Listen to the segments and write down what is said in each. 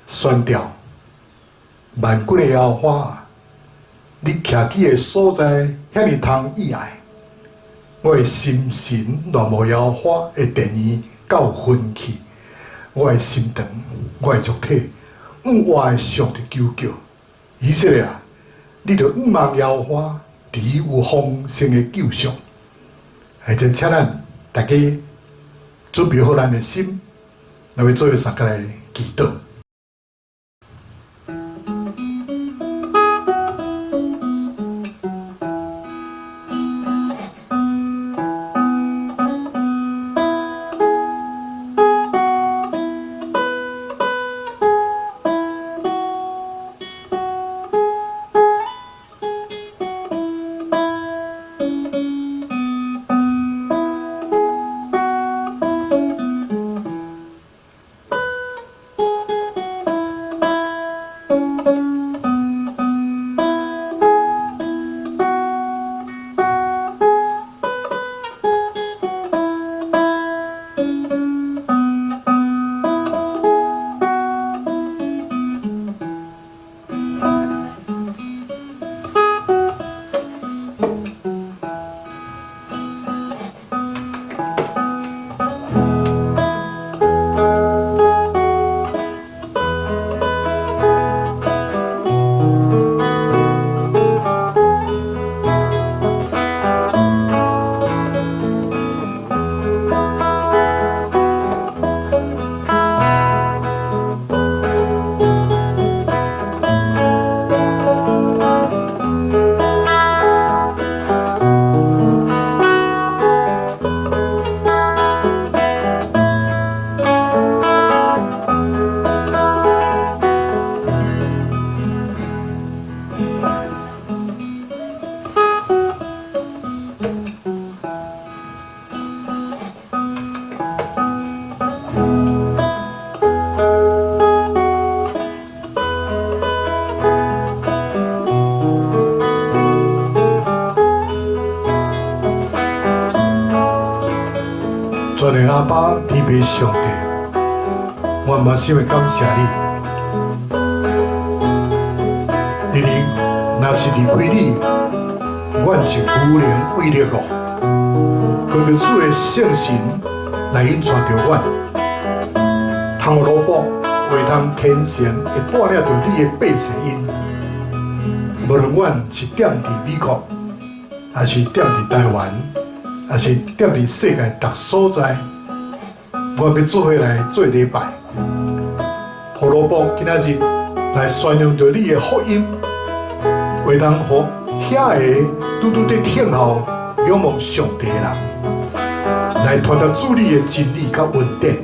宣调，万军的耶和华，你徛起的所在遐爾通意愛，我的心神戀慕耶和華的殿宇到昏去，我的心腸，我的肉體，向活的上帝求叫。以色列啊，你著仰望耶和華，佇伊有豐盛的救贖。現在請咱大家準備好咱的心，來做伙相共來祈禱。全能阿爸，天父上帝，我滿心的感謝你。因為若是離開你，阮就無能為力哦。憑著主的聖神來引帶著阮，通予奴僕會通虔誠會帶領著你的百姓𪜶。無論阮是踮佇美國，還是踮佇台灣，還是踮佇世界逐所在，我欲做伙來做禮拜。予奴僕今仔日來宣揚著你的福音，會當予遐個拄拄佇等候仰望上帝的人，來傳達主你的真理佮恩典。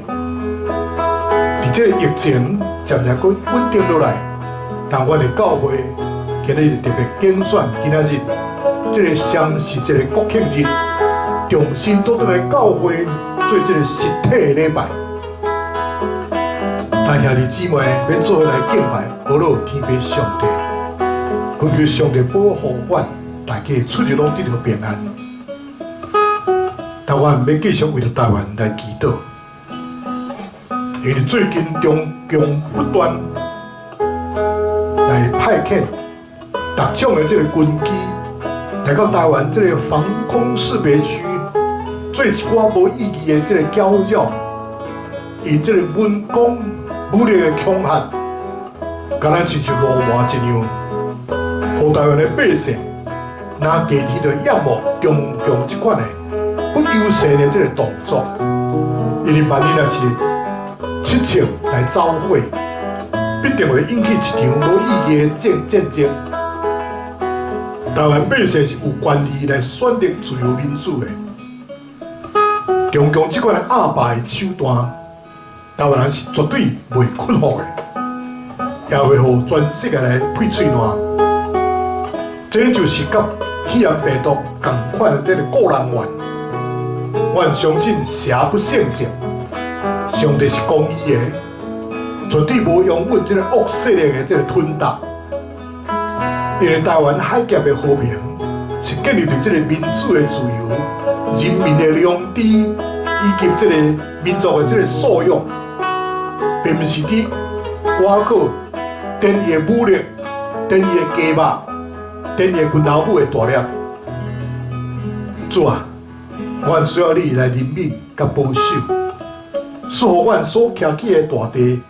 佇這個疫情漸漸閣穩定落來，但阮的教會今日特別揀選今仔日這個雙十節的國慶日，重新倒轉來教會做這個實體的禮拜。但兄弟姊妹欲做伙來敬拜阿老天父上帝，懇求上帝保護阮，大家出入攏得著平安。台灣欲繼續為著台灣來祈禱，因為最近中共不斷來派遣特種的這個軍機來到台灣這個防空識別區，做一寡無意義的這個攪擾，用這個文攻武力的恐嚇，敢若親像鱸鰻一樣，予台灣的百姓若家己就厭惡中共這款的不友善的這个動作，因為萬一若是七尺來走火，必定會引起一場無意義的戰爭。台灣百姓是有權利來選擇自由民主的。中共這款的鴨霸的手段，台灣人是絕對袂屈服的，也會予全世界來配喙瀾。這就是佮肺炎病毒仝款的這个個人怨。我相信邪不勝正，上帝是公義的，絕對無容忍這个惡勢力的這个吞噬。因為台灣海峽的和平是建立佇這个民主的自由、人民的良知以及這个民族的這个素養，並毋是佇倚靠單一的武力、單一的計劃、單一的軍老母的大粒。主啊，阮需要你來憐憫佮保守，賜予阮所徛起的大地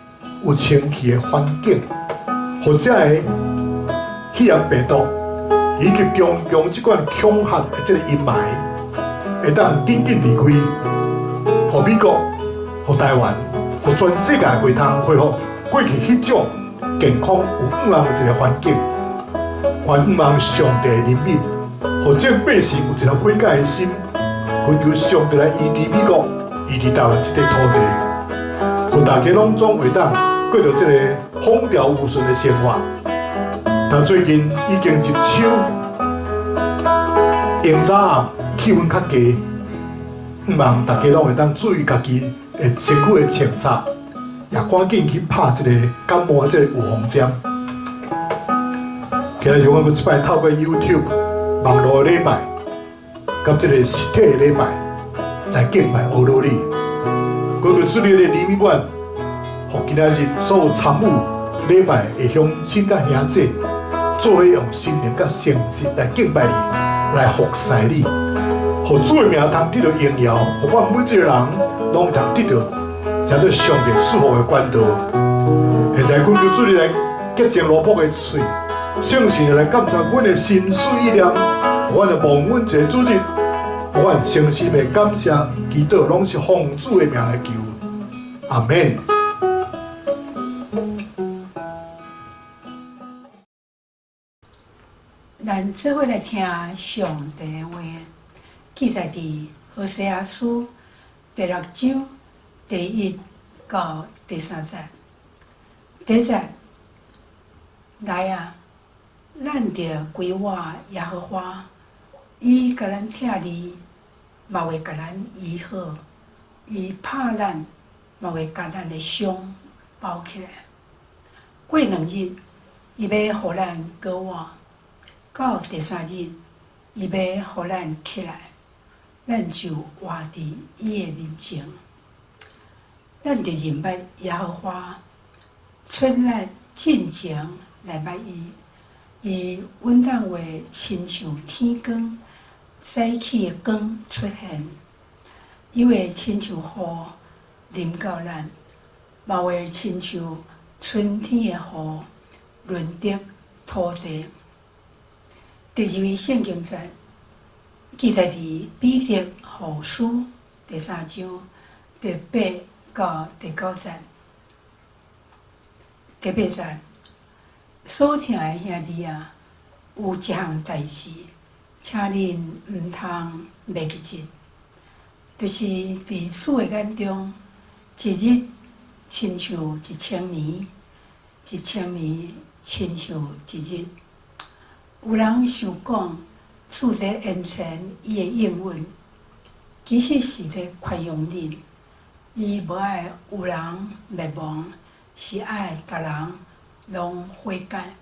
有清氣的環境，予這个肺炎病毒以及中共這款恐嚇的這个陰霾，會當緊緊離開，予美國、予台灣、予全世界會通恢復過去彼種健康有向望的一个環境。願望上帝的憐憫，予眾百姓有一个悔改的心，懇求上帝來醫治美國、醫治台灣這塊土地，予大家攏總會當過著這个風調雨順的生活。但最近已經入秋，螢早暗氣溫較低，向望大家攏會當注意家己的身軀的清擦，也趕緊去拍這个感冒的這个預防針。今日我閣這擺透過 YouTube 網路的禮拜，佮這个實體的禮拜來敬拜阿羅你。懇求主你來憐憫阮，予今仔日所有參與禮拜的鄉親佮兄弟，做伙用心靈佮誠實來敬拜你，來服侍你，予主的名通得到榮耀，予阮每一个人攏會通得到叫做上帝賜福的管道。現在懇求主你來潔淨奴僕的喙，聖神來監察阮的心思意念，予阮來蒙阮一个主日，予阮誠心的感謝祈禱，攏是奉主的名來求，阿們。咱做伙來聽上帝的話，記載佇何西阿書第六章第一到第三節。第一節，來啊，咱著歸倚耶和華，伊共咱拆裂，嘛會共咱醫好；伊拍咱，嘛會共咱的傷包起來。過兩日，伊欲予咱過活；到第三日，伊欲予咱起來，咱就活佇伊的面前。咱著認捌耶和華，出力進前來捌伊。伊穩當會親像天光早起的光出現，伊會親像雨臨到咱，嘛會親像春天的雨潤澤土地。第二位聖經節記載佇彼得後書第三章第八到第九節。第八節，所疼的兄弟啊，有一項代誌，請恁毋通袂記得，就是佇主的眼中，一日親像一千年，一千年親像一日。有人想講，主在延遲伊的應允，其實是咧寬容恁，伊無愛有人滅亡，是愛逐人攏悔改。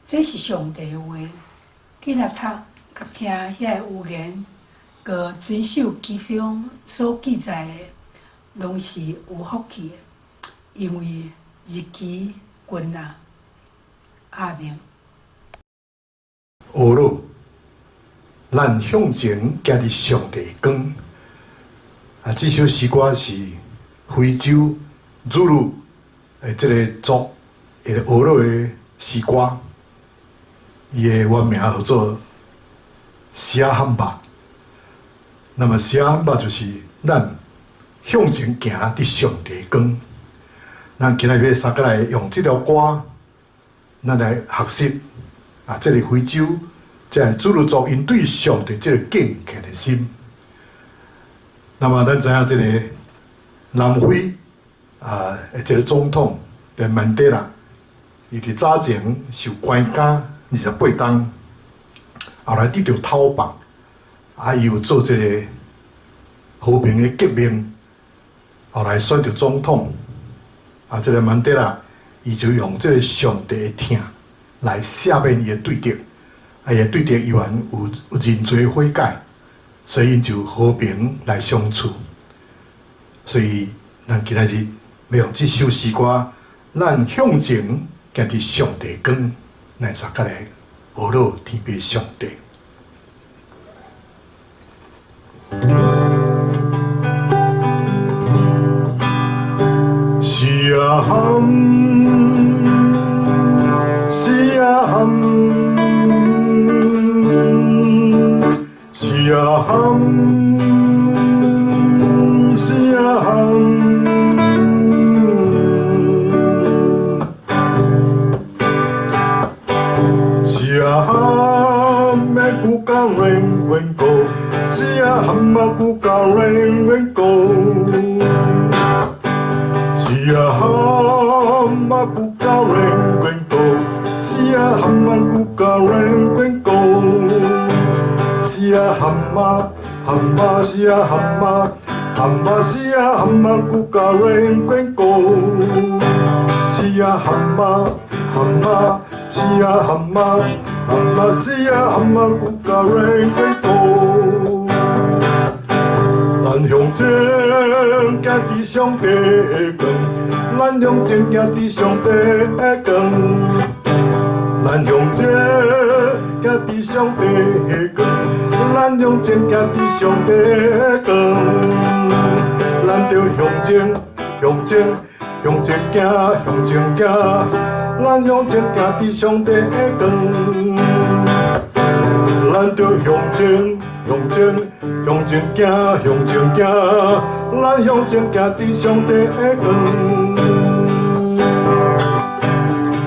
這是上帝的話，囝仔讀佮聽遐个預言，佮遵守其中所記載的，攏是有福氣的，因為日期近啊。阿們。呵咾，咱向前行佇上帝的光。啊，這首詩歌是非洲祖魯的這个族的呵咾的詩歌。伊的原名叫做 Siyahamba。那麼 Siyahamba 就是咱向前行佇上帝光。咱今仔日相佮來用這條歌，咱來學習啊！這个非洲，這个祖魯族𪜶對上帝這个敬虔的心。那麼咱知影這个南非啊，這个總統的曼德拉，伊佇早前受關監28冬，後來得著逃放，啊，伊有做這个和平的革命，後來選著總統。啊，這个曼德拉，伊就用這个上帝的疼來赦免伊的對敵，啊，伊的對敵猶原有認罪悔改，所以𪜶就和平來相處。所以，咱今仔日欲用這首詩歌，咱向前行佇上帝光，咱相佮來學樂天父上帝。 Siyaham, Siyaham, Siyaham, Siyaham. Siyaham, kuka ren wen go, Siyaham kuka ren wen go. Siyaham kuka ren wen go, Siyaham kuka ren wen go. Siyaham hamba Siyaham hamba Siyaham kuka ren wen go. Siyaham hamba Siyaham hamba Siyaham kuka ren wen go。咱向前行佇上帝的光，咱向前行佇上帝的光，咱向前行佇上帝的光，咱向前行佇上帝的光，咱著向前，向前，向前行，向前行，咱向前行佇上帝的光，咱著向前，向前，向前行，向前行，咱向前行佇上帝的光。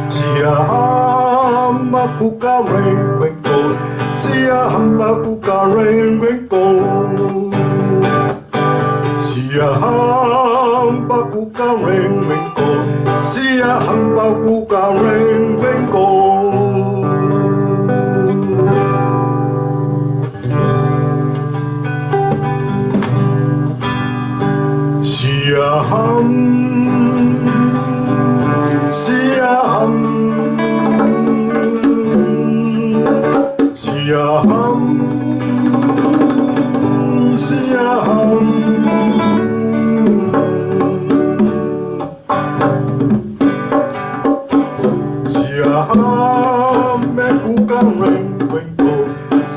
Siyahamba kuka ren wen go, Siyahamba kuka ren wen go. Siyahamba kuka ren wen go, Siyahamba kuka ren wen go. Siyaham, Siyaham, Siyaham, Siyaham. Siyaham, kuka ren wen go,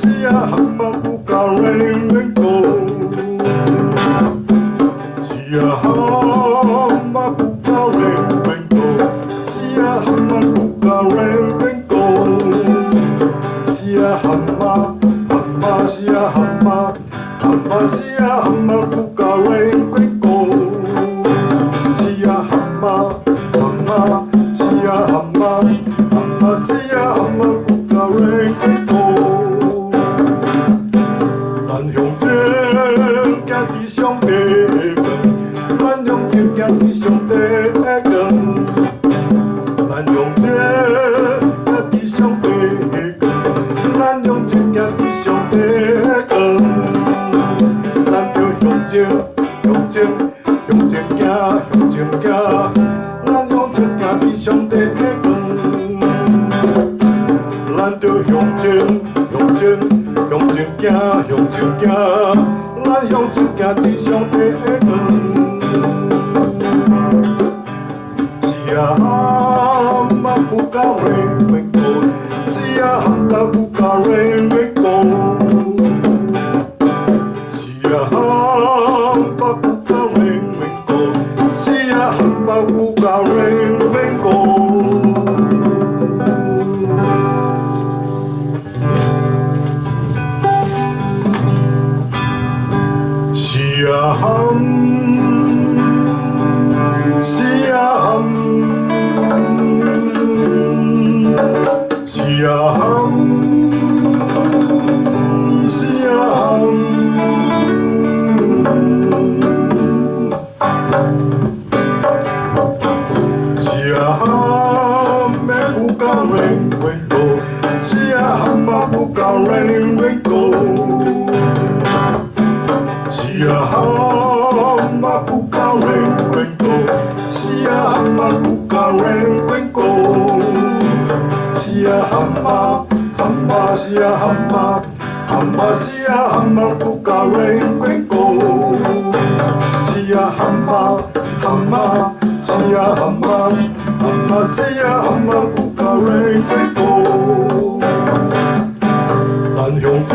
Siyaham kuka ren wen go. Siyaham kuka ren wen go, Siyaham kuka ren wen go. Siyahamba hamba Siyahamba hamba Siyahamba kuka ren wen go. Siyahamba hamba Siyahamba hamba Siyahamba kuka ren wen go。咱向前行佇上帝的光，咱向前行佇上帝的光，咱向前行佇上帝的光，咱向前行佇上帝的光，咱著向前，向前，向前行，向前行，咱向前行佇上帝的光，咱著向前，向前，向前行，向前行，咱向前行佇上帝的光。Siyahamba kuka ren wen go, Siyahamba kuka ren wen go. Siyahamba kuka ren wen go, Siyahamba kuka ren wen go。哈嘛，siyahamba kukarenkwenko. Siyahamba, hamba, siyahamba, hamba siyahamba kukarenkwenko. 咱向前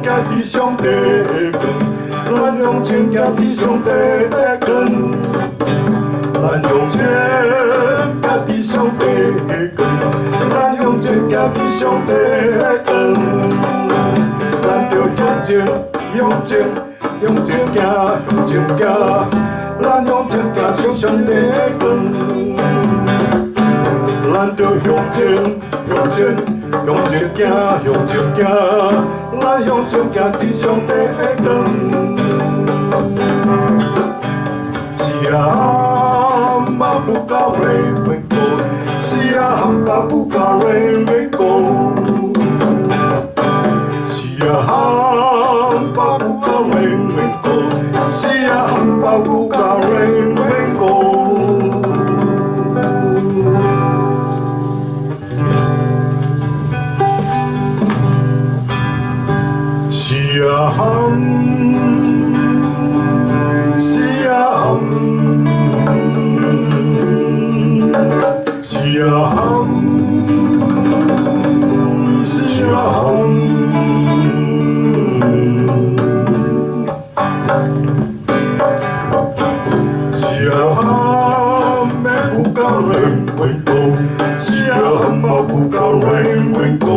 行伫上帝的光，咱向前行伫上帝的光，咱向前行伫上帝的光，咱向前行伫上帝的光，咱著向前，向前，向前行，向前行，咱向前行向上帝的光，咱著向前，向前。向前行，向前行，咱向前行伫上帝的光。Siyahamba kukarenkwenko, siyahamba kukarenkwenko. Siyahamba kukarenkwenko, siyahamba kukarenkwenko. Siyaham, siyaham, siyaham, siyaham. Siyaham kukarenkwenko, siyaham kukarenkwenko.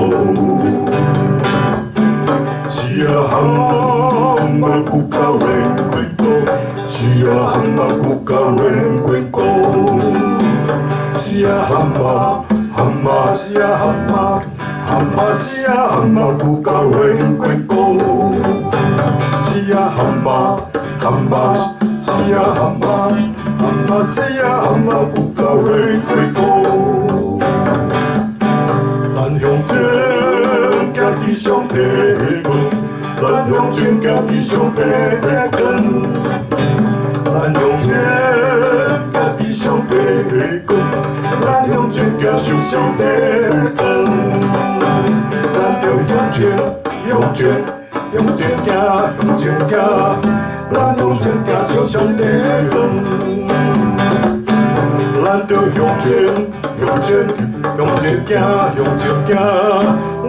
Siyahamba kukarenkwenko, siyahamba kukarenkwenko. Siyahamba, hamba, siyahamba, hamba, siyahamba kukarenkwenko. Siyahamba, hamba, siyahamba, hamba, siyahamba kukarenkwenko. 咱向前行伫上帝的光，咱向前行伫上帝的光，咱向前行伫上帝的光，咱向前行向上帝的光，咱著向前，向前，向前行，向前行，咱向前行向上帝的光，咱著向前，向前，向前行，向前行，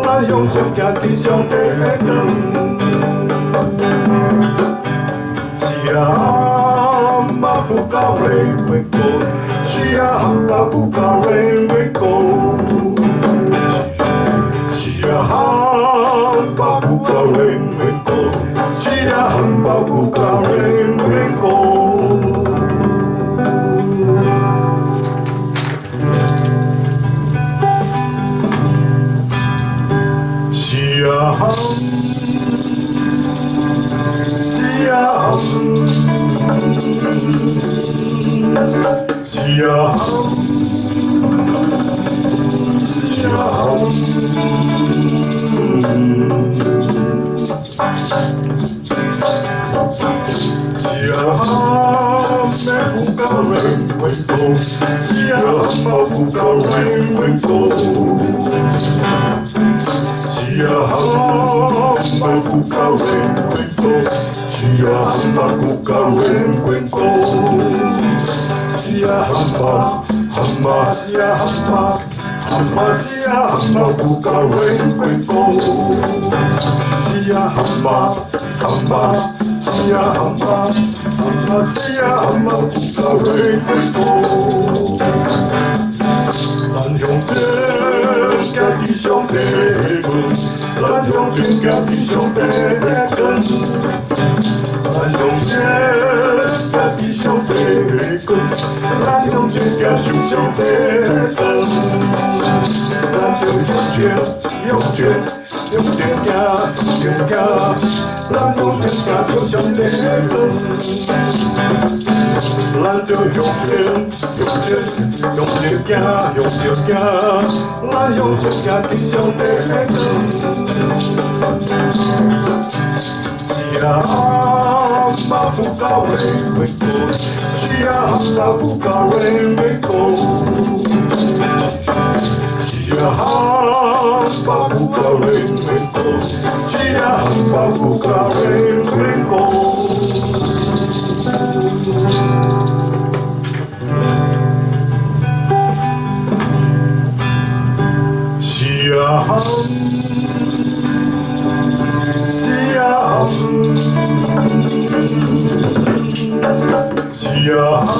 咱向前行伫上帝的光。Siyahamba kukarenkwenko, siyahamba kukarenkwenko. Siyahamba kukarenkwenko, siyahamba kukarenkwenko. Siyaham, siyaham, siyaham, siyaham. Siyaham kukarenkwenko, siyahamba kukarenkwenko. Siyahamba kukarenkwenko, siyahamba kukarenkwenko. Siyahamba, hamba, siyahamba, hamba, siyahamba kukarenkwenko. Siyahamba, hamba, siyahamba, hamba, siyahamba kukarenkwenko. 咱向前行伫上帝的光，咱向前行伫上帝的光，咱向前行伫上帝的光，咱向前行向上帝的光，咱就向前，向前，向前行，向前行，咱向前行向上帝的光，咱就向前，向前，向前行，向前行，咱向前行伫上帝的光。Siyahamba kukarenkwenko, siyahamba kukarenkwenko. Siyahamba kukarenkwenko. Siyahamba kukawenwengo. Siyaham, siyaham, siyaham, siyaham.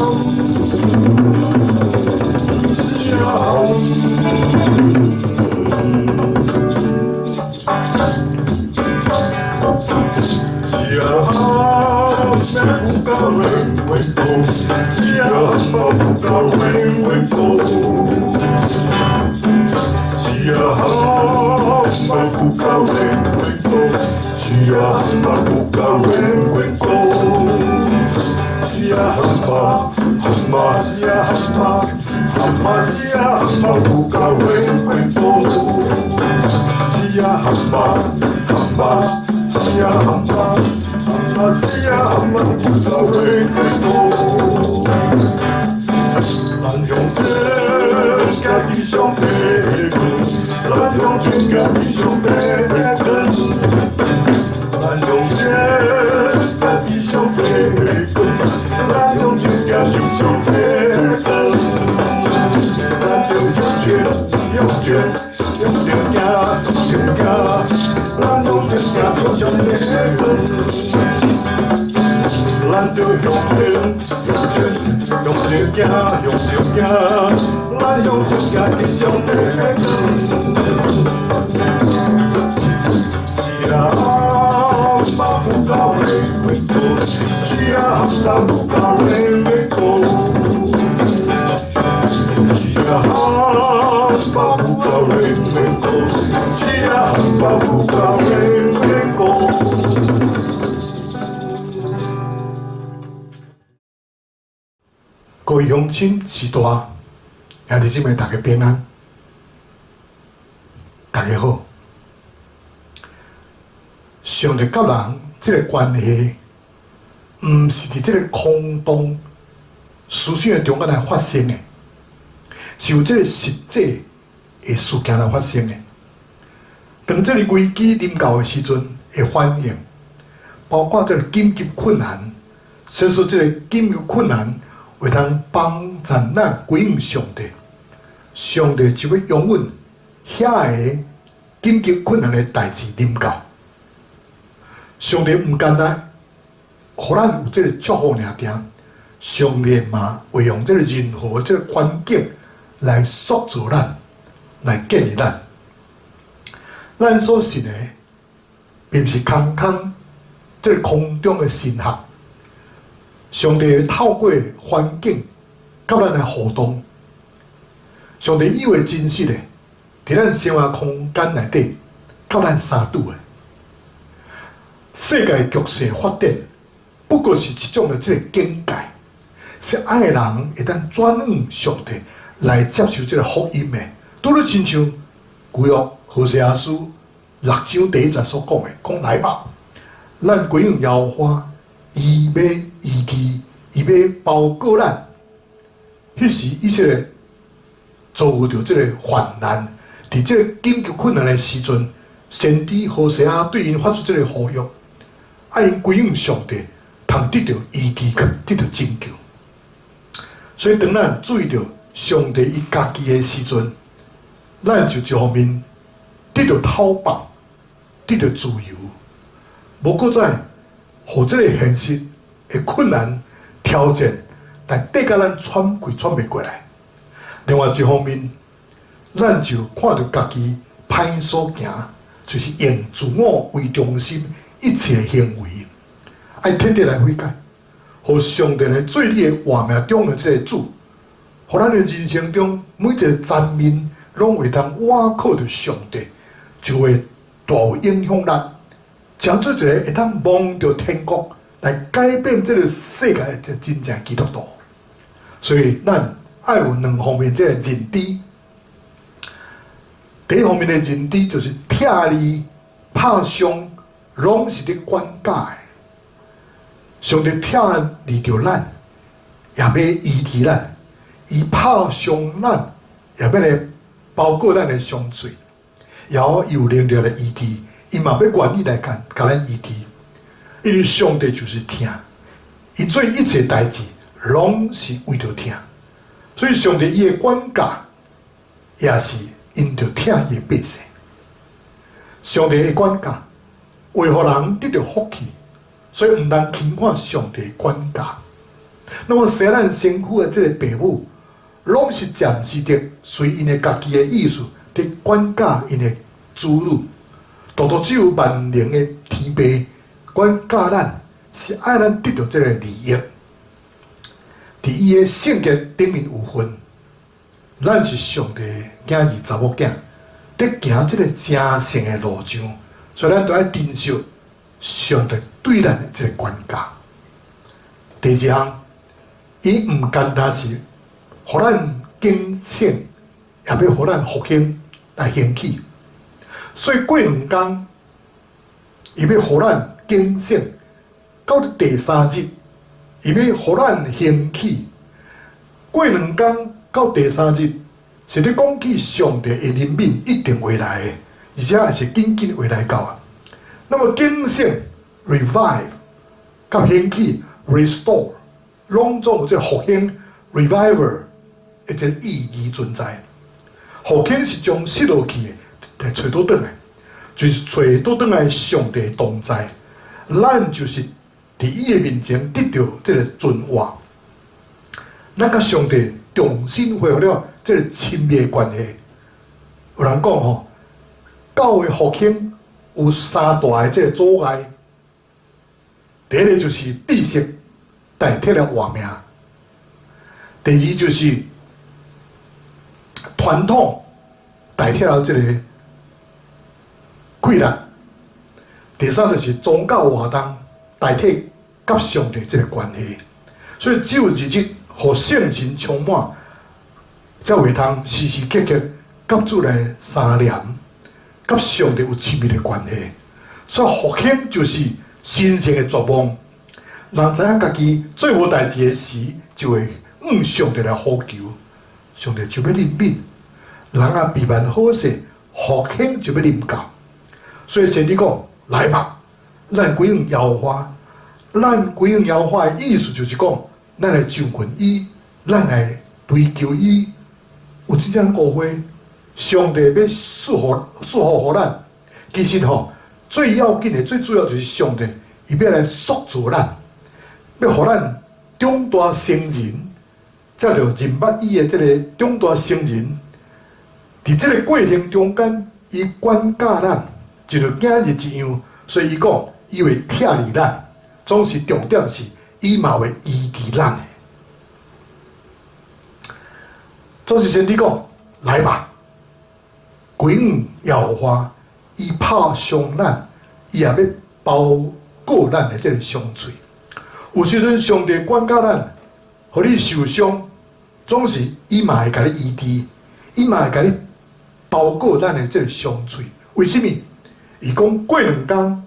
各位乡亲时代，兄弟姊妹大家平安，大家好。上帝佮人這个关系，毋是佇這个空洞思想的中間來發生的，是有這个實際的事件來發生的。當這个危機臨到的時陣，會反應，包括這个緊急困難，所以說這个緊急困難會當幫助咱歸向上帝，上帝就會容忍遐个緊急困難的代誌臨到。上帝毋干焦，予咱有這个祝福爾定，上帝嘛會用這个任何這个環境來塑造咱，來建立咱。咱所信的，並毋是空空這个空中的神學。上帝會透過環境佮咱來互動。上帝以為真實的，佇咱生活空間內底，佮咱相拄的。世界局勢發展，不過是一種的這個境界，是愛人會當轉向上帝來接受這個福音的。拄咧親像舊約何西阿書六章第一節所講的，講來吧，咱歸向耶和華，伊欲醫治，伊欲包裹咱。彼時以色列遭遇著這個患難，佇這個緊急困難的時陣，先知何西阿對𪜶發出這個呼籲，愛𪜶歸向上帝，通得著醫治，佮得著拯救。所以當咱注意著上帝伊家己的時陣，咱就一方面得著透放，得著自由，無閣再予這個現實的困難挑戰，來綴甲咱喘氣喘袂過來。另外一方面，咱就看著家己歹所行，就是用自我為中心一切行為，愛徹底來悔改，予上帝來做你的活命中的這个主，予咱的人生中每一个層面攏會當倚靠著上帝，就會大有影響力，成做一个會當望著天國來改變這个世界的真正基督徒。所以，咱愛有兩方面這个認知。第一方面的認知就是疼你、拍傷，攏是咧管教的。上帝疼你著咱，也欲醫治咱；伊拍傷咱，也欲來包裹咱的傷喙，也有能力來醫治，伊嘛欲願意來共共咱醫治，因為上帝就是疼，伊做一切代誌攏是為著疼，所以上帝伊的管教也是因著疼伊的百姓。上帝的管教為予人得著福氣，所以毋通輕看上帝的管教。那麼生咱身軀的這个爸母，攏是暫時的隨𪜶的家己的意思佇管教𪜶的子女，獨獨只有萬能的天父管教咱，是愛咱得著這个利益。佇伊的性格頂面有份，咱是上帝的囝兒查某囝，佇行這个成聖的路上，所以咱著愛珍惜上帝對咱的這个管教。第二項，伊毋單單是予咱警醒，也欲予咱復興來興起。所以過兩工，伊欲予咱警醒，到第三日，伊欲予咱興起。過兩工到第三日，是咧講起上帝的憐憫一定會來的，而且也是緊緊會來到啊。那麼警醒 revive 佮興起 restore，攏總有這個復興 revival 的這個意義存在。復興是將失落去的來揣倒轉來，就是揣倒轉來上帝同在，咱就是佇伊的面前得著這个存活。咱佮上帝重新恢復了這个親密的關係。有人講吼，教會復興有三大的這个阻礙。第一个就是知識代替了活命，第二就是傳統代替了這个氣力，第三就是宗教活動代替佮上帝這个關係。所以只有日日予聖神充滿，才會通時時刻刻佮主來相連，佮上帝有親密的關係。所以復興就是神聖的絕望，人知影家己做無代誌的時，就會向上帝來呼求，上帝就欲憐憫。人啊，避免好勢，復興就欲臨到。所以先知講，來吧，咱歸向耶和華，咱歸向耶和華的意思就是講，咱來就近伊，咱來追求伊。有真正誤會，上帝欲賜福予咱，其實吼，最要緊的、最主要就是上帝，伊欲來塑造咱，欲予咱長大成人，才著認捌伊的這个長大成人。佇這个過程中間，伊管教咱，就像囝兒一樣，所以伊講，伊會疼咱，總是重點是，伊嘛會醫治咱的。總是先知講，來吧，歸向耶和華，伊拍傷咱，伊也欲包裹咱的這个傷喙。有時陣上帝管教咱，予你受傷，總是伊嘛會共你醫治，伊嘛會共你包裹咱的這个傷喙。為什麼？伊講過兩工，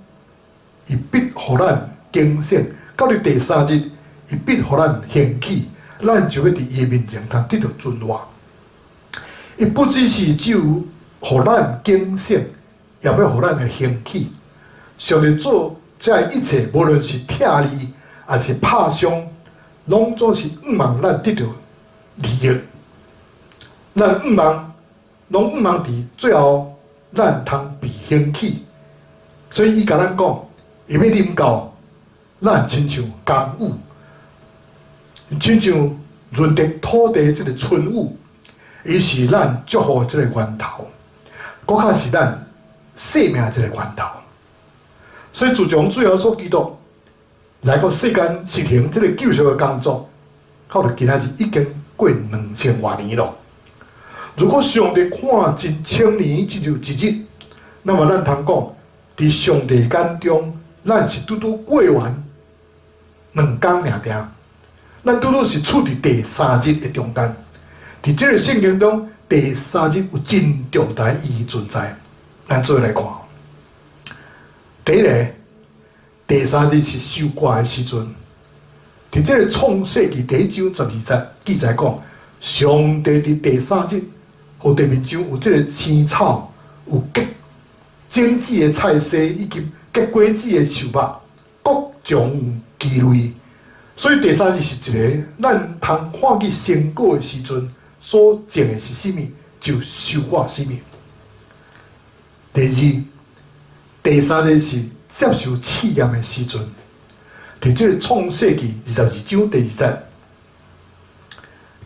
伊必予咱警醒；到佇第三日，伊必予咱興起，咱就欲佇伊的面前通得著存活。伊不只是只有予咱警醒，也欲予咱來興起。上帝做這一切，無論是疼你，抑是拍傷，攏總是向望咱得著利益。咱向望，攏向望佇最後，咱通被興起。所以伊共咱講，伊欲臨到，咱親像甘雨，親像潤澤土地這个春雨，伊是咱祝福這个源頭，閣較是咱生命這个源頭。所以自從主耶穌基督來到世間實行這个救贖的工作，到今仔日已經過2000外年囉。如果上帝看一千年親像一日，那麼咱通講，佇上帝眼中，咱是拄拄過完兩工爾爾，咱拄拄是處佇第三日的中間。佇這个聖經中，第三日有真重大意義存在。咱做伙來看，第一个，第三日是收割的時陣。佇這个創世記第一章12節記載講，上帝佇第三日，予地面上有這个青草，有結種子的菜蔬以及結果子的樹木，各種其類。所以第三日是一个咱通看見成果的時陣，所種的是啥物，就收穫啥物。第二，第三日是接受試驗的時陣。佇這個創世記22章第二節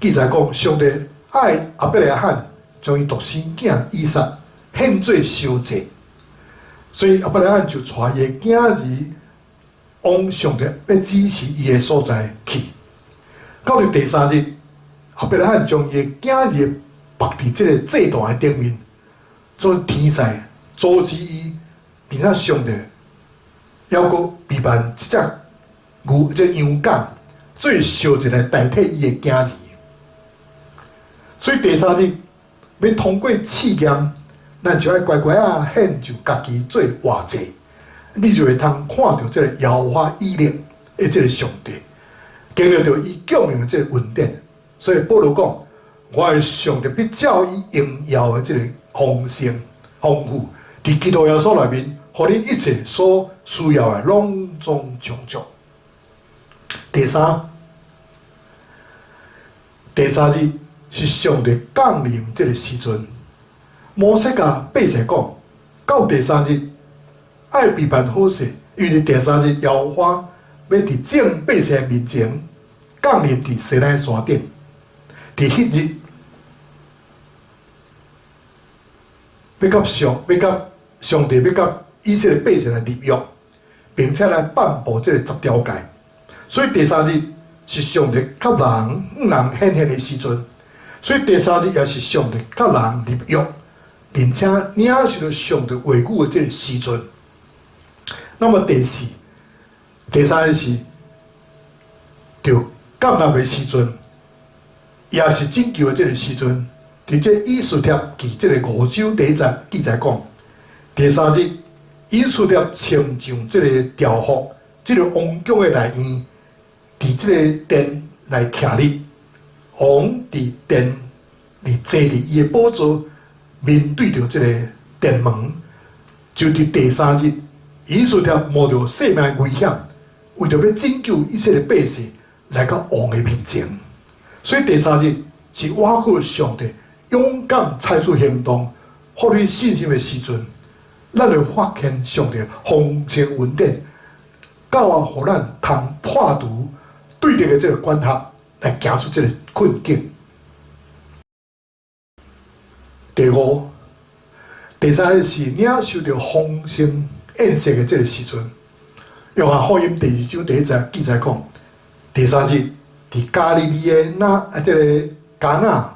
記載講，上帝愛亞伯拉罕將伊獨生囝以撒獻做燒祭，所以亞伯拉罕就帶伊的囝兒往上帝欲指示伊的所在去。到佇第三日，亞伯拉罕將伊的囝兒縛佇這個祭壇的頂面，做天使阻止伊，並且上帝猶閣備辦一隻牛，這羊犅做燒祭來代替伊的囝兒。所以第三日欲通過試驗，咱就愛乖乖仔獻上家己做活祭，你就會通看著這個耶和華以勒的這個上帝，經歷著伊救命的這個恩典。所以保羅講：我的上帝必照伊榮耀的這個豐盛豐富，佇基督耶穌內面，予恁一切所需要的攏總充足。第三，第三日是上帝降臨這個時陣。摩西共百姓講，到第三日愛備辦好勢，因為第三日耶和華欲佇眾百姓面前降臨佇西奈山頂。佇彼日，欲佮上帝欲佮以色列百姓來立約，並且來頒布這個十條誡。所以第三日是上帝佮人向人顯現的時陣，所以第三日也是上帝佮人立約，並且領受上帝話語的這個時陣。那麼第四、第三日是著降臨的時陣，也是拯救的這個時陣。佇這以斯帖記這個五章第一節記載講，第三日以斯帖穿上這個朝服，這個王宮的內院，佇這個殿來徛立，王佇殿裡坐佇伊的寶座，面對著這個殿門，就佇第三日，以斯帖冒著性命危險，為著欲拯救以色列百姓來到王的面前。所以第三日是倚靠上帝勇敢採取行動、發揮信心的時陣，咱會發現上帝豐盛恩典，到啊，予咱通破除對立的這個管轄，來行出這個困境。第五，第三日是領受著豐盛宴席的這個時陣。約翰福音第二章第一節記載講，第三日佇加利利的那啊這個迦拿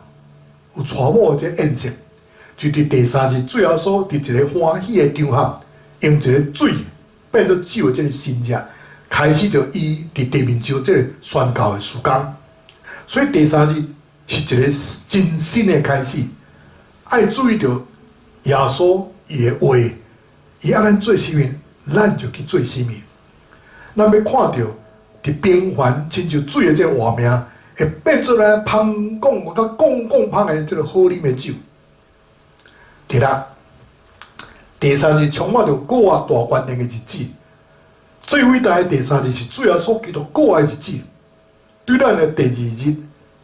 有娶某的這個宴席，就佇第三日，主耶穌佇一個歡喜的場合，用一個水變做酒的這個神跡，開始著伊佇地面上這個宣教的事工。所以第三日是一個真新的開始。愛注意著耶穌伊的話，伊愛咱做啥物，咱就去做啥物。咱欲看著佇平凡親像水的這個活命，會變做咱芳講佮講講芳的這個好啉的酒。第六，第三日充滿著過活大權能的日子。最偉大的第三日是主耶穌基督過活的日子。對咱的第二日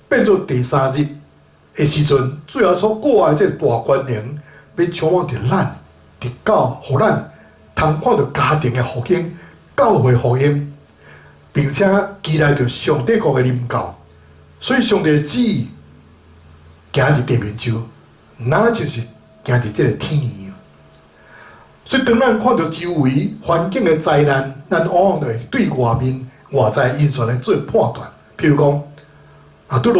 變做第三日的時陣，主耶穌過活的這個大權能，欲充滿著咱，直到予咱通看著家庭的復興、教會復興，並且期待著上帝國的臨到。所以上帝的旨意行佇地面上，那就是行佇這個天堂。所以當咱看著周圍環境的災難，咱往往就會對外面外在因素來做判斷。譬如講，啊，拄著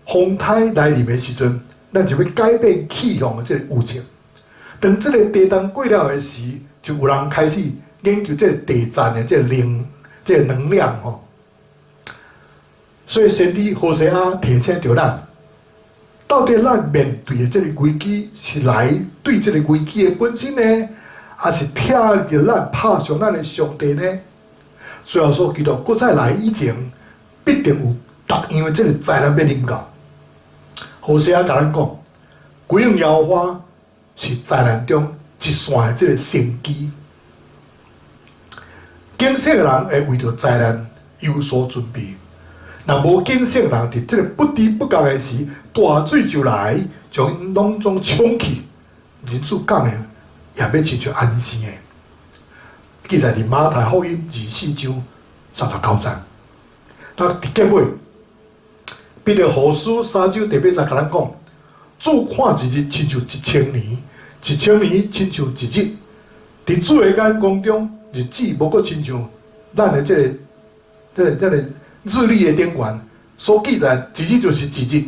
風颱來臨的時陣，咱就欲改變氣象的這個預測。當這個地震過了的時，就有人開始研究這個地震的這個能，這個能量吼。所以先知何西阿提醒著咱，到底咱面對的這個危機是來對這個危機的本身呢，還是拆著咱拍傷咱的上帝呢？主耶穌基督閣再來以前，必定有逐樣的這個災難欲臨到。何西阿共咱講，歸向耶和華是災難中一線的這个生機。警醒的人會為著災難有所準備，若無警醒的人，佇這个不知不覺的時，大水就來，將𪜶攏總沖去。人子講的也欲親像按呢生的。記載佇馬太福音24章39節。那佇結尾，彼得後書三章第八節共咱講：主看一日親像一千年，一千年親像一日。佇主的眼光中，日子無閣親像咱的這個日曆的頂懸所記載，一日就是一日。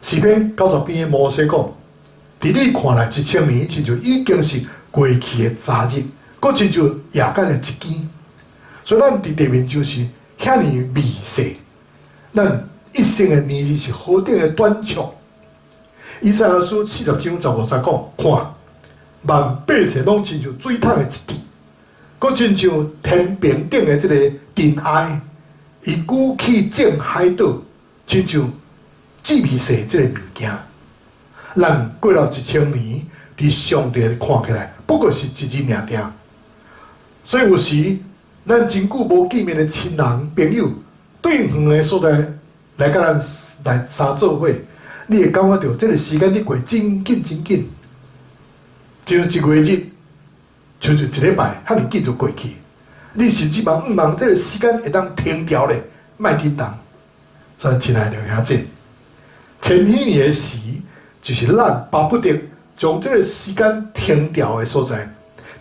詩篇90篇的摩西講：佇你看來，一千年親像已經是過去的昨日，閣親像夜間的一更。所以咱佇地面就是遐爾微細，咱一生的年日是何等的短促。以賽亞書40章15節講：看，萬百姓攏親像水桶的一滴，閣親像天平頂的這个塵埃，伊舉起種海島，親像至微細這个物件。咱過了一千年，佇上帝看起來，不過是一日爾爾。所以有時，咱真久無見面的親人朋友，對遠的所在來佮咱來相做伙，你會感覺著這个時間咧過真緊真緊，就一月日，像一禮拜，遐爾緊就過去。你甚至嘛向望這个時間會當停牢咧，莫振動。所以，親愛的兄弟，千禧年的時，就是咱巴不得將這个時間停牢的所在。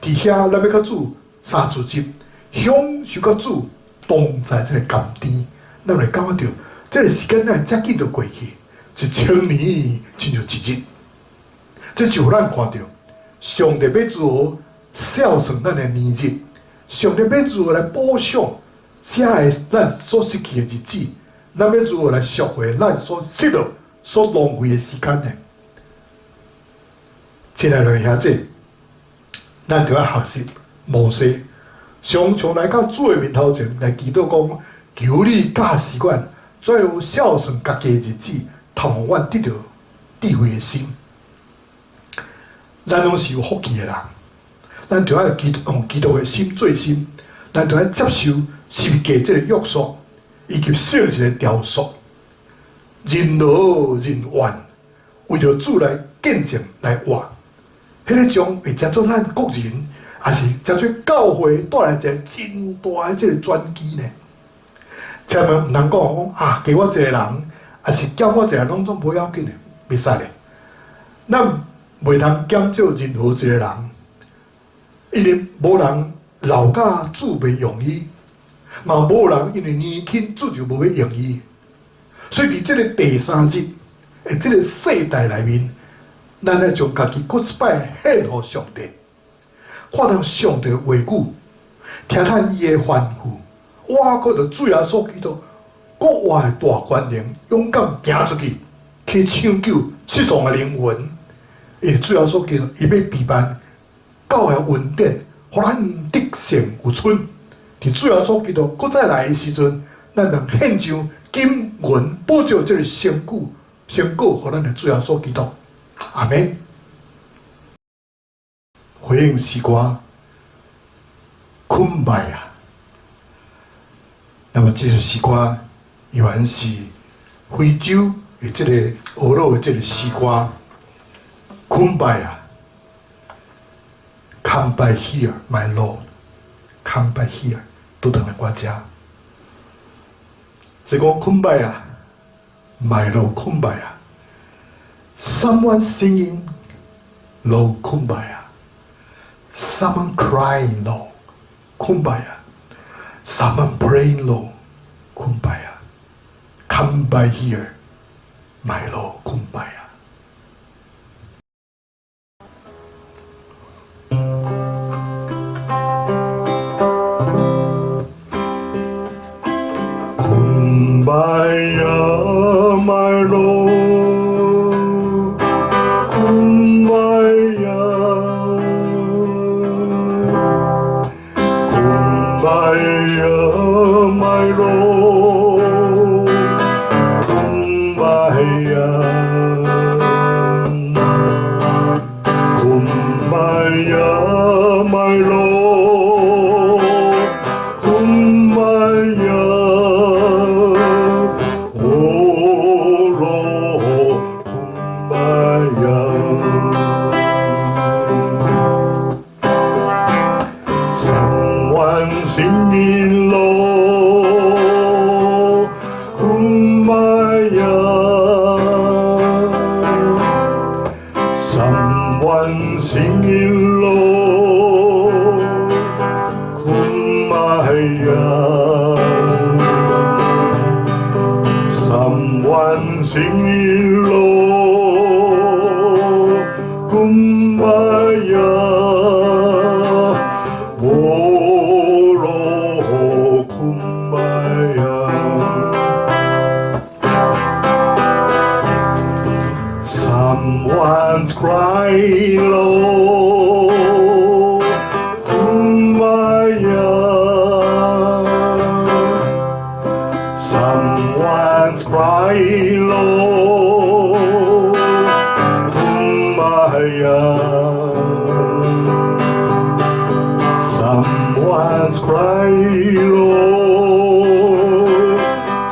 佇遐，咱欲佮主相聚集，享受佮主同在這个甘甜，咱會感覺著這个時間哪會遮緊就過去，一千年親像一日。這就予咱看著，上帝欲如何數算咱的年日，上帝欲如何來補償這个咱所失去的日子，咱欲如何來贖回咱所失落、所浪費的時間呢？親愛的兄弟，咱著愛學習摩西，常常來到主的面頭前來祈禱講：求你教示阮，怎樣數算家己的日子，通予阮得著智慧的心。咱攏是有福氣的人，咱著愛用基督的心做心，咱著愛接受十架這个約束，以及聖神的雕塑，任勞任怨，為著主來見證來活，彼个將會成做咱個人，抑是成做教會帶來一个真大的這个轉機呢？千萬毋通講講啊，加我一個人，抑是減我一個人，攏總無要緊的，袂使咧。咱袂通減少任何一個人，因為無人老甲主袂用伊，嘛無人因為年輕主就無欲用伊。所以佇這个第三日的這个世代內面，咱愛將家己閣一擺獻予上帝，看到上帝的話語，聽見伊的吩咐，我閣著主耶穌基督國外的大權能，勇敢行出去，去搶救失喪的靈魂。因為主耶穌基督伊欲備辦教會恩典，予咱得勝有春。佇主耶穌基督閣再來的時陣，咱通獻上金銀寶石這个成果，成果予咱的主耶穌基督。阿門。回應詩歌，Kumbaya。那麼這首詩歌，原來是非洲的這個俄羅的這個詩歌，Kumbaya。Come by here, my Lord. Come by here，倒轉來我遮。這個 Kumbaya，my Lord Kumbaya。Someone singing, Lord Kumbaya. Someone crying, Lord Kumbaya. Someone praying, Lord Kumbaya. Come by here, my Lord Kumbaya. Kumbaya, my Lord, Kumbaya, Kumbaya, my Lord, Kumbaya. Singing low, kumbaya. Someone singing low, kumbaya. Someone singing low, kumbaya. Oh, Lord, kumbaya. Someone's crying low, kumbaya. Someone's crying low, kumbaya. Someone's crying low,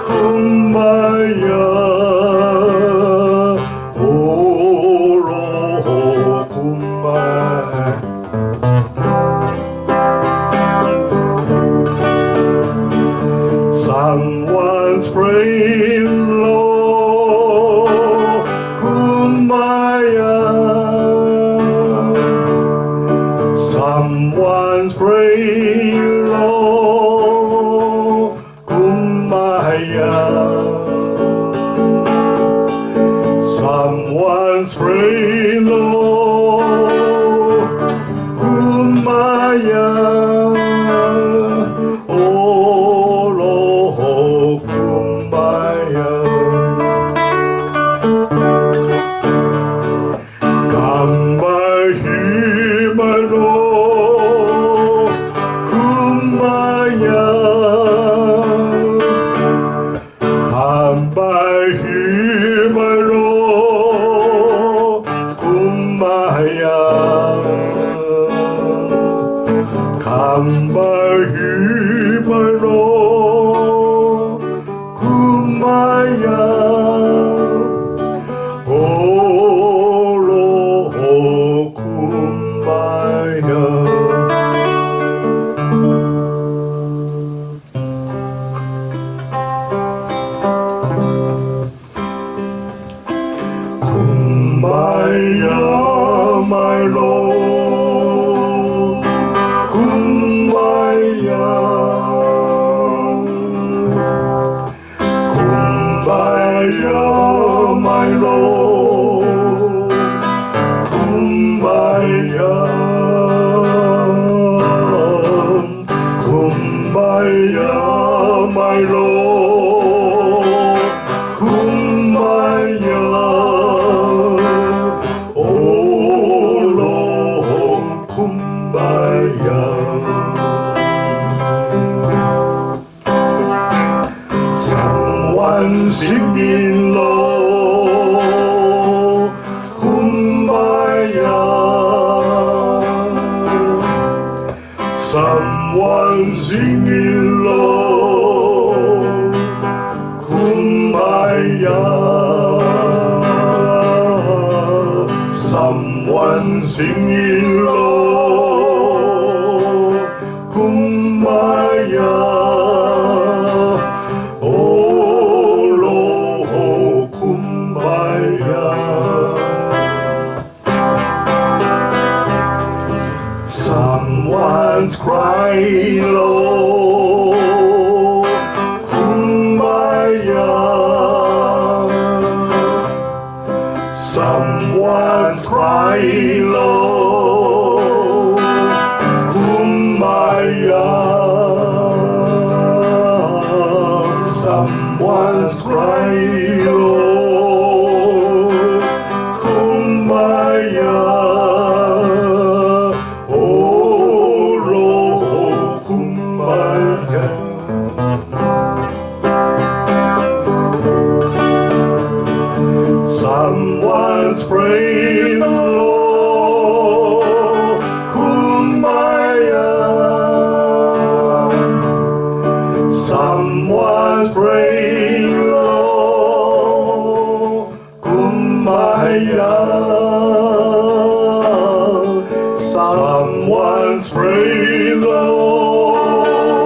kumbaya. Oh, Lord, kumbaya. Someone's praying low, kumbaya. Someone's praying low, kumbaya. Someone's praying low, kumbaya. Oh Lord, kumbaya. Come by here, my Lord, kumbaya. Come by here, my Lord, kumbaya. Come by here, my Lord, kumbaya. Oh Lord, kumbaya. Kumbaya, my Lord, kumbaya. Kumbaya, my Lord, kumbaya. Kumbaya, my Lord, kumbaya. Oh Lord, kumbaya. Someone singing low, kumbaya. Someone singing low, kumbaya. Someone singing low, kumbaya. Oh Lord, kumbaya. Someone's crying low, kumbaya. Someone's crying low, kumbaya. Someone's crying low, kumbaya. Oh Lord, kumbaya. Someone's praying low, kumbaya. Someone's praying low, kumbaya. Someone's praying low,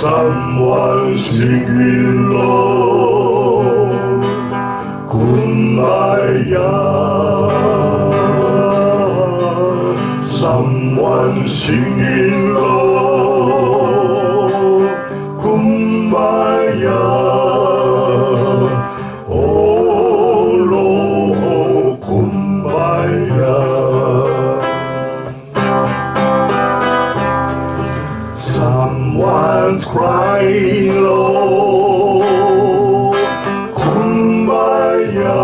Someone's singing low, Kumbaya. Someone singing low, Kumbaya. Oh Lord, Kumbaya. Someone's crying low, Kumbaya.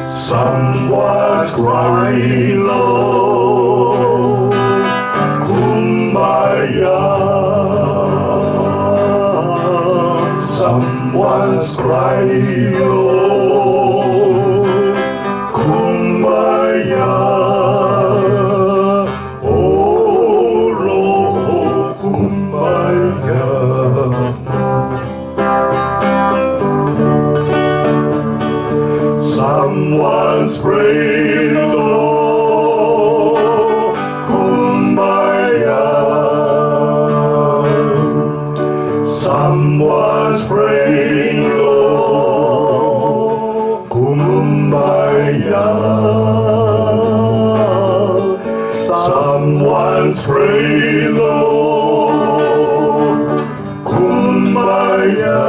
Someone's crying low, Kumbaya. Someone's crying low, Kumbaya. Oh Lord, Kumbaya. Someone's praying low, Kumbaya. Someone's praying low, Kumbaya. Someone's praying low, Kumbaya.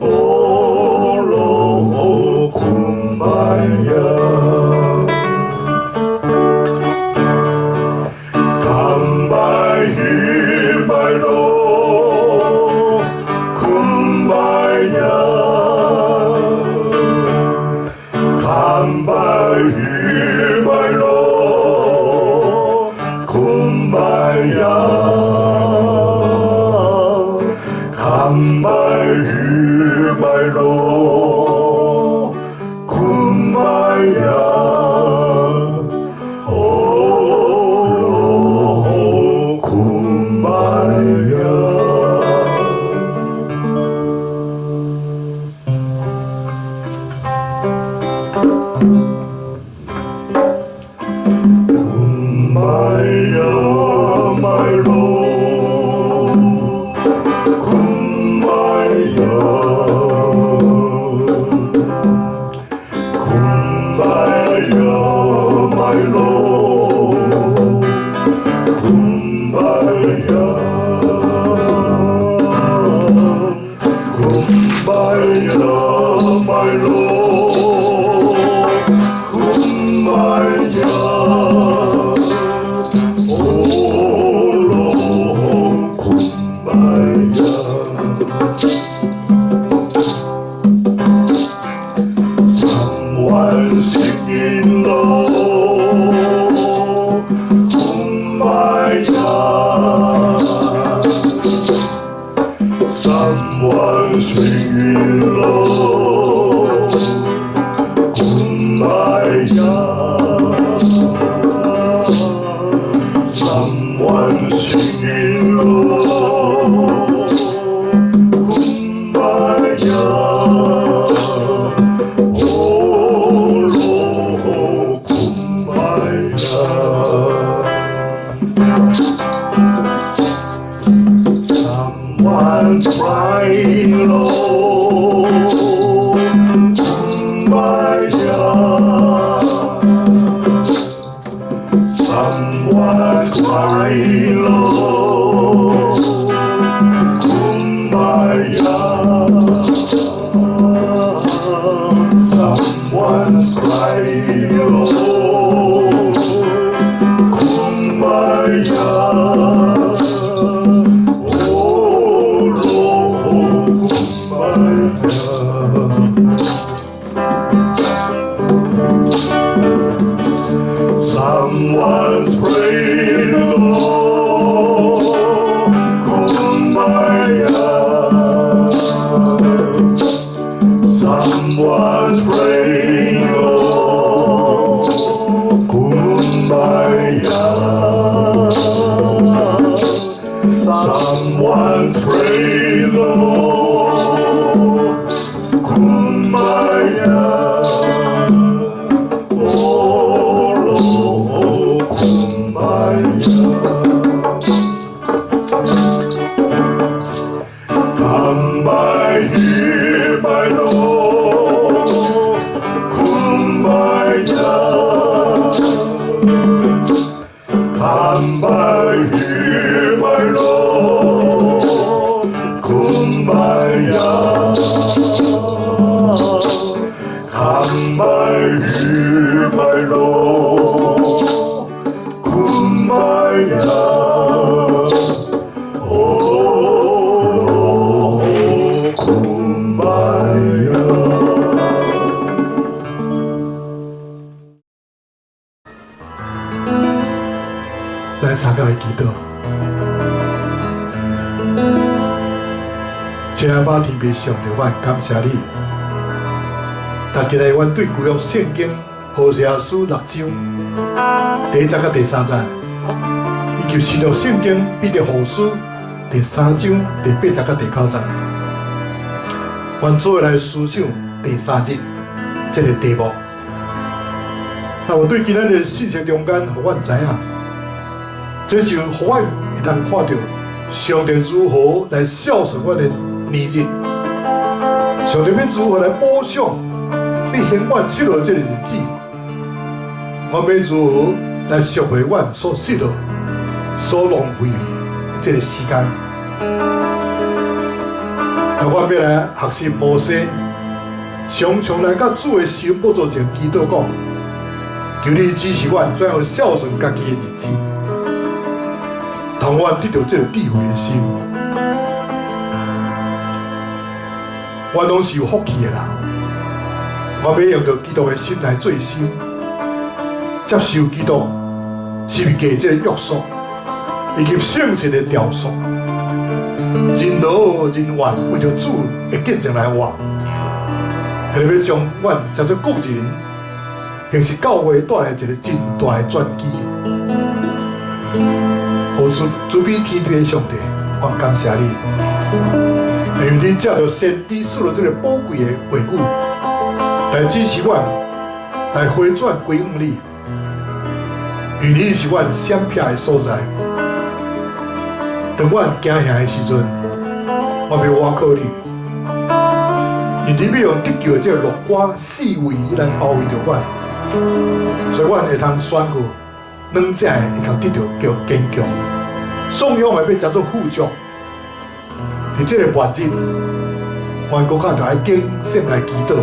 Oh Lord, Kumbaya. Come by here, my Lord, Kumbaya. Come by here, my Lord, Kumbaya. Come by here, my Lord, Kumbaya. Oh Lord, Kumbaya. Kumbaya, my Lord, Kumbaya. Kumbaya, my Lord, Kumbaya. Kumbaya, my Lord, Kumbaya. Oh Lord, Kumbaya. Someone singing low, Kumbaya. Someone singing low, Kumbaya. Someone singing low, Kumbaya. Oh Lord, Kumbaya. Someone's crying low, Kumbaya. Someone's crying low, Kumbaya. Someone's crying low, Kumbaya. Oh Lord, Kumbaya. Someone's praying low, Kumbaya. Someone's praying low, Kumbaya. Someone's praying low, Kumbaya. Oh Lord, Kumbaya. 人歹去歹路，困歹呀，哦，困歹呀。咱三个来祈祷。亲爱的天父上帝，我感谢你。但今日阮对旧约圣经何西阿书六章第一节到第三节，以及新约圣经彼得后书第三章第八节到第九节，阮做伙来思想第三日这个题目。那我对今日的信息中间，予阮知影，这就予阮会当看到上帝如何来孝顺阮的年日，上帝欲如何来补偿欲还阮失落这个日子，我欲如何来赎回阮所失落、所浪费这个时间？那我欲来学习摩西，常常来到主的施恩宝座前祈祷讲，求你指示阮怎样孝顺家己的日子，予阮得著这个智慧的心。阮攏是有福氣的人，我欲用著基督的心來做心，接受基督十字架這個約束，以及聖神的雕塑，任勞任怨為著主的見證來活，係欲將阮這做個人，還是教會帶來一個真大的轉機。予主慈悲天父的上帝，我感謝你。因為恁借著先知賜了這個寶貴的話語，來指示阮來回轉歸向你，因為你是阮閃避的所在。當阮驚嚇的時陣，我欲倚靠你，因為你欲用得救的這個樂歌四圍來包圍著阮，所以阮會通宣告兩者會通得著叫堅強，信仰會欲成做富足。佇這個末日，阮閣較著愛警醒來祈禱，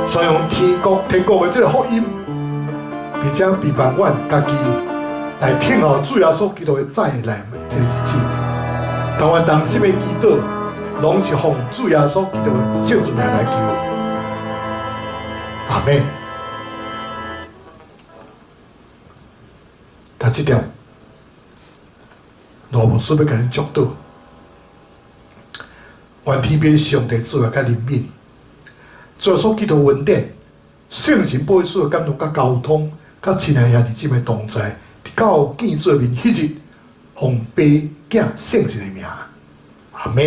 宣揚天國天國的這個福音，並且陪伴阮家己來聽候主耶穌基督的再來這個日子。當阮同心的祈禱，攏是奉主耶穌基督的聖尊名來求。阿們。但這點，羅牧師欲共恁祝禱。願天父上帝慈愛佮憐憫，主耶穌基督恩典，聖神保惠師的感動佮交通，佮親愛兄弟姊妹同在，直到見主面彼日，奉父子聖神的名，阿們。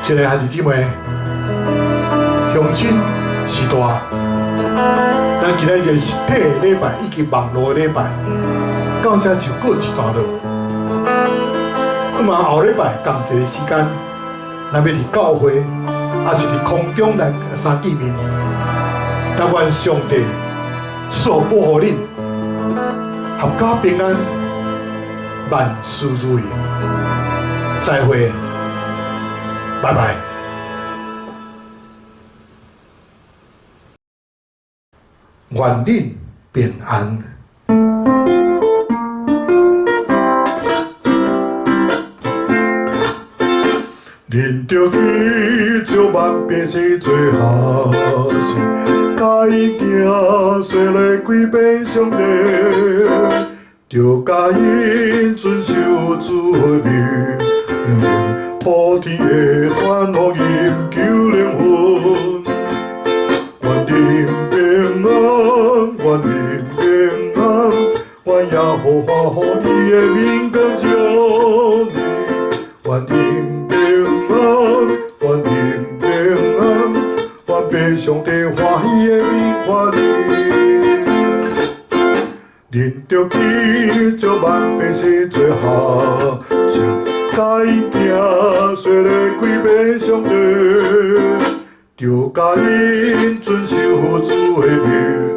親愛兄弟姊妹，鄉親時代。咱今仔日實體的禮拜以及網路的禮拜，到這就告一段落。那麼後禮拜仝一個時間，咱欲佇教會，抑是佇空中來相見面。但願上帝賜福保護恁，闔家平安，萬事如意。再會，拜拜。願恁平安。恁著去招萬百姓做學生，教𪜶行洗禮歸俾上帝，著教𪜶遵守主的命令，普天的傳福音救靈魂。願恁平安，願恁平安，願耶和華予伊的面光照你，願恁平安，願恁平安，願父上帝歡喜的面看你。恁著去招萬百姓做學生，教𪜶行洗禮歸俾上帝，著教𪜶遵守主的命。